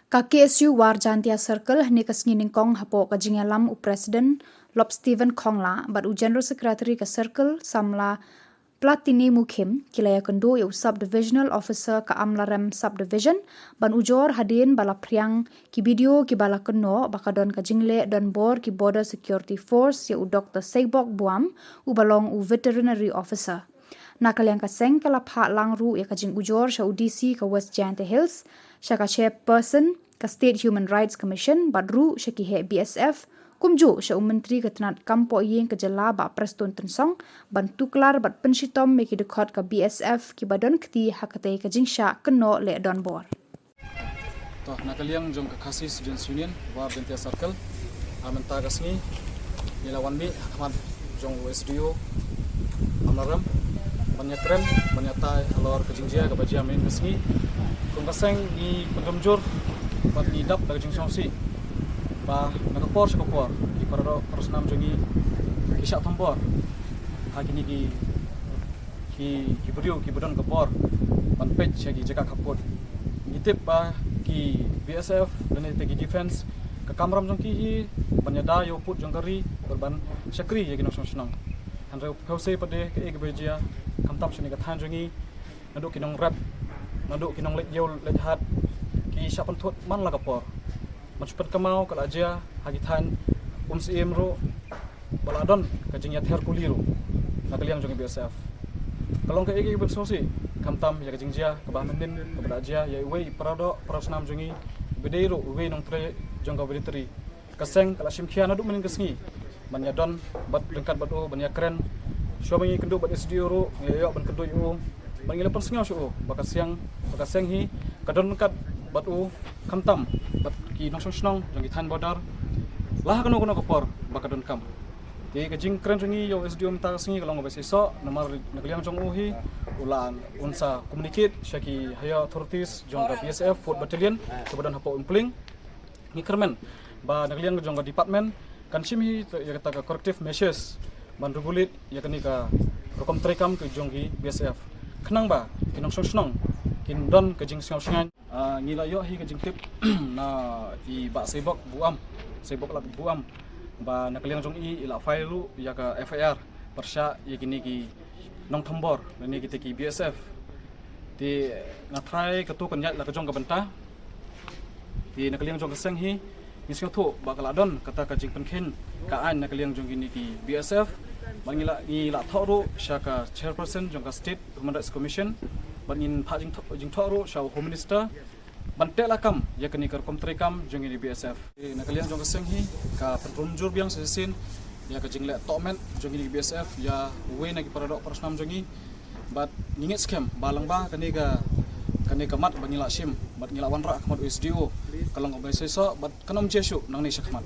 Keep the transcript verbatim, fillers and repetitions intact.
Ka K S U War Jaintia Circle hynne ka sngi nyngkong hapoh ka jingïalam u President Lop Stephen Khongla bad u General Secretary ka Circle Samla Platini Mukhim ki la ïakynduh ïa u Sub Divisional Officer ka Amlarem Sub Division ban ujor hadien ba la phriang ki video kiba la kynnoh ba ka don ka jingleh donbor ki Border Security Force ïa u Doctor Seibok Buam uba long u Veterinary Officer. Na ka liang ka seng ka la phah lang ruh ïa ka jingujor sha u D C ka West Jaintia Hills, sha ka Chairperson ka State Human Rights Commission bad ruh sha ki heh B S F, kumjuh sha u Myntri ka tnat kam poh ïing ka jylla Bah Prestone Tynsong ban tuklar bad pynshitom ïa ki dkhot ka B S F kiba don kti ha katei ka jingshah kynnoh leh donbor. To, na ka liang jong ka Khasi Students Union War Jaintia Circle, ha mynta ka sngi ngi la wan mih ha khmat jong u S D O Amlarem ban ïakren, ban ïatai halor ka jingjia kaba jia mynhynnin ka sngi. Kum ka seng ngi pynrem jur bad ngi dap da ka jingsngewsih ba na ka por sha ka por ki paradoh parasnam jong ngi ki shah thombor ha kine ki ki ki briew kiba don ka bor ban peit sha ki jaka khappud. Ngi tip ba ki B S F lane te ki defence ka kamram jong ki hi ban ïada ïa u pud jong ka ri bad ban shakri ïa ki nongshong shnong. Hynrei phew sei pat de kaei kaba jia khamtam shane ka thaiñ jong ngi, naduh ki nongrep, naduh ki nongleit ïew leit hat, ki shah pynthut man la ka por. Ban shu pynkynmaw ka la jia ha ki thaiñ Umsyiem ruh ba la don ka jingïather kuli ruh na ka liang jong ka B S F. Ka long kaei kaba sngewsih khamtam ïa ka jingjia kaba mynhynnin kaba la jia ïa iwei i paradoh parasnam jong ngi, ba dei ruh iwei i nongtrei jong ka Veterinary. Ka seng ka la shim khia naduh mynhynnin ka sngi ban ïadon bad ryngkat bad u ban ïakren. Shuwa ba ngi kynduh bad S D O ruh ngi la ïoh ban kynduh ïa u bad ngi la pynsngew sha u ba ka seng, ba ka seng hi ka don ryngkat bad u khamtam bad ki nongshong shnong jong ki thaiñ border la ha kano kano ka por ba ka donkam. Te ka jingkren jong ngi ïa u S D O mynta ka sngi ka long kaba seisoh namar na ka liang jong u hi u la, un sa communicate sha ki higher authorities jong ka B S F Fourth Battalion kaba don hapoh Umpling. Ngi kyrmen ba na ka liang jong ka department kan shim hi ïa kata ka corrective measures ban regulate ïa kane ka rukom treikam ka jong ki B S F khnang ba ki nongshong shnong kin don ka jingsngew shngaiñ. Ah, ngi la ïoh hi ka jingtip na i Bah Seibok Buam, Seibok Lak Buam, ba na ka liang jong i i la file ruh ïa ka F I R pyrshah ïa kine ki nongthombor lane kita ki B S F. Te nga trai katu kan ïaid la ka jong ka bynta. Te na ka liang jong ka seng hi ngi sngewthuh ba ka la don kata ka jingpynkheiñ ka aiñ na ka liang jong kine ki B S F. Bad ngi la, ngi la thoh ruh sha ka chairperson jong ka State Human Rights Commission bad ngin phah jingthoh, jingthoh ruh sha u Home Minister ban teh lakam ïa kane ka rukom treikam jong kine ki B S F. Na ka liang jong ka seng hi ka pynrem jur biang sa shisien ïa ka jingleh tohmet jong kine ki B S F ïa uwei na ki paradoh parasnam jong ngi. Bad ngi ngeit skhem ba lyngba kane ka, kane ka mat ba ngi la shim bad ngi la wanrah ha khmat u S D O ka long kaba seisoh bad kan ym jia shuh nangne sha khmat.